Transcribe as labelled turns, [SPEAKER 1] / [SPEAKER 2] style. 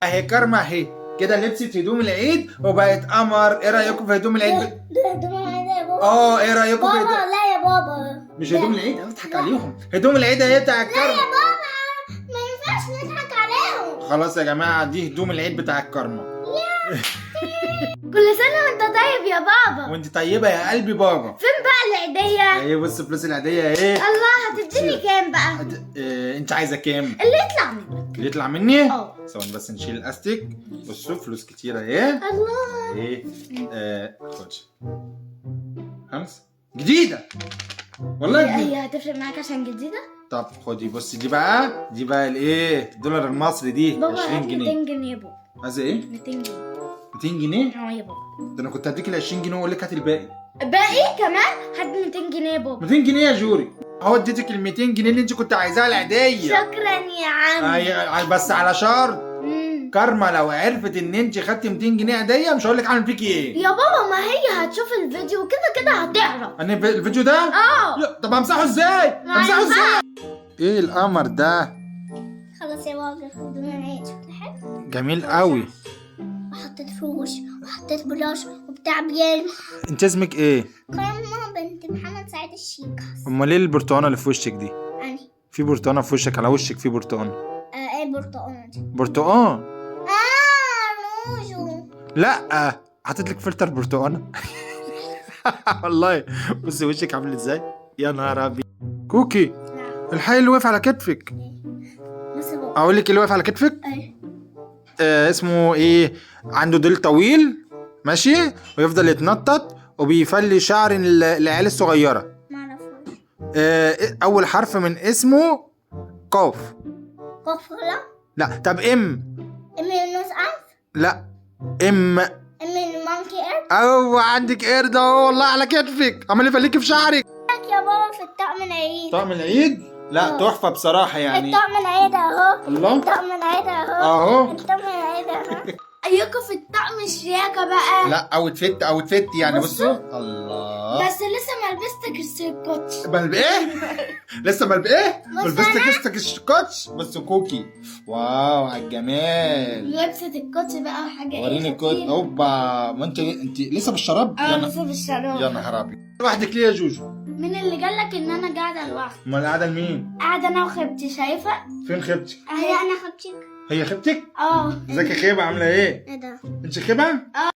[SPEAKER 1] اهي كارما اهي كده لبست هدوم العيد وبقت قمر. ايه رايكم في هدوم العيد؟
[SPEAKER 2] ده هدوم العيد يا بابا.
[SPEAKER 1] اه ايه رايكم في
[SPEAKER 2] بابا
[SPEAKER 1] هدوم؟
[SPEAKER 2] لا يا بابا،
[SPEAKER 1] مش هدوم العيد، انا بضحك عليهم. هدوم العيد اهي بتاع الكارما.
[SPEAKER 2] لا يا بابا ما ينفعش نضحك عليهم.
[SPEAKER 1] خلاص يا جماعة دي هدوم العيد بتاع الكارما.
[SPEAKER 2] كل سنة وانت طيب يا بابا.
[SPEAKER 1] وانت طيبة يا قلبي بابا.
[SPEAKER 2] فين بقى العيديه؟
[SPEAKER 1] ايه بص فلوس العيديه ايه.
[SPEAKER 2] الله، هتديني كام بقى؟
[SPEAKER 1] إيه انت عايزه كام؟
[SPEAKER 2] اللي يطلع منك.
[SPEAKER 1] اللي يطلع مني؟
[SPEAKER 2] اه.
[SPEAKER 1] ثواني بس نشيل الاستيك. بصوا فلوس كتيرة اهي.
[SPEAKER 2] الله.
[SPEAKER 1] ايه خد 5 جديدة والله جديدة.
[SPEAKER 2] هي هتفرق معاك عشان جديدة؟
[SPEAKER 1] طب خدي بصي دي بقى، دي بقى الايه الدولار المصري دي
[SPEAKER 2] بابا
[SPEAKER 1] 20
[SPEAKER 2] هات
[SPEAKER 1] جنيه.
[SPEAKER 2] 200 جنيه يا بابا.
[SPEAKER 1] عايزه ايه؟
[SPEAKER 2] 200 جنيه.
[SPEAKER 1] 200 جنيه؟
[SPEAKER 2] اه يا بابا.
[SPEAKER 1] ده انا كنت هديك ال 20 جنيه واقول لك هات الباقي.
[SPEAKER 2] باقي كمان؟ هات 200 جنيه يا بابا.
[SPEAKER 1] 200 جنيه يا جوري. اهو اديتك ال 200 جنيه اللي انت كنت عايزاها العيديه.
[SPEAKER 2] شكرا يا عم.
[SPEAKER 1] أي بس على شرط، كارما لو عرفت ان انت خدتي 200 جنيه عيديه مش هقول لك اعمل فيكي ايه.
[SPEAKER 2] يا بابا ما هي هتشوف الفيديو كده كده هتعرف.
[SPEAKER 1] انا الفيديو ده؟
[SPEAKER 2] اه.
[SPEAKER 1] طب امسحه ازاي؟ امسحه ازاي؟ ايه القمر ده؟
[SPEAKER 2] خلاص يا بابا هدوم العيد شكلها حلو.
[SPEAKER 1] جميل قوي.
[SPEAKER 2] وحطيت روج وحطيت بلاش وبتاع بيلم.
[SPEAKER 1] انت اسمك ايه؟
[SPEAKER 2] كرمة بنت محمد سعيد الشيخ.
[SPEAKER 1] امال ايه البرتقانه اللي في وشك دي؟
[SPEAKER 2] أنا
[SPEAKER 1] في برتقانه في وشك، على وشك في برتقانه.
[SPEAKER 2] ايه البرتقانة دي؟
[SPEAKER 1] برتقان.
[SPEAKER 2] روجو.
[SPEAKER 1] لا حطيت لك فلتر برتقانه. والله بصي وشك عامل ازاي؟ يا نهار ابيض. كوكي
[SPEAKER 2] نعم.
[SPEAKER 1] الحي اللي واقف على كتفك.
[SPEAKER 2] بس بابا
[SPEAKER 1] اقول لك اللي واقف على كتفك؟
[SPEAKER 2] ايه؟
[SPEAKER 1] اسمه ايه؟ عنده ديل طويل ماشي ويفضل يتنطط وبيفلي شعر العيال الصغيرة.
[SPEAKER 2] معرفوش.
[SPEAKER 1] اول حرف من اسمه قاف.
[SPEAKER 2] قاف لا.
[SPEAKER 1] لا طب ام.
[SPEAKER 2] ام nose انف.
[SPEAKER 1] لا ام.
[SPEAKER 2] ام monkey قرد.
[SPEAKER 1] او عندك قرد اهو والله على كتفك عمال يفليكي في شعرك.
[SPEAKER 2] يا بابا في الطقم العيد.
[SPEAKER 1] طقم العيد؟ لا تحفة بصراحة يعني.
[SPEAKER 2] الطقم العيد اهو.
[SPEAKER 1] الله
[SPEAKER 2] الطقم العيد اهو.
[SPEAKER 1] اهو.
[SPEAKER 2] الطقم العيد اهو. ايكم في الطقم الشياكه بقى.
[SPEAKER 1] لا outfit outfit يعني بصوا. الله.
[SPEAKER 2] بس لسه ما لبستش الكوتش.
[SPEAKER 1] بل ايه؟ لسه ما ايه؟ ما لبستك الكوتش. بس كوكي wow على الجمال.
[SPEAKER 2] لبست الكوتش بقى وحاجه.
[SPEAKER 1] وريني الكوتش. اوبا ما انت لسه بالشراب؟
[SPEAKER 2] لسه بالشراب.
[SPEAKER 1] يا نهار ابيض. لوحدك ليه يا جوجو؟
[SPEAKER 2] مين اللي قالك ان انا قاعدة لوحدي؟
[SPEAKER 1] امال قاعدة لمين؟
[SPEAKER 2] قاعدة انا وخيبتي. شايفه؟
[SPEAKER 1] فين خيبتك؟
[SPEAKER 2] هي انا خيبتك.
[SPEAKER 1] هي خيبتك؟
[SPEAKER 2] اه.
[SPEAKER 1] ازيك يا خيبه عامله ايه؟
[SPEAKER 2] ايه ده؟
[SPEAKER 1] انت خيبه؟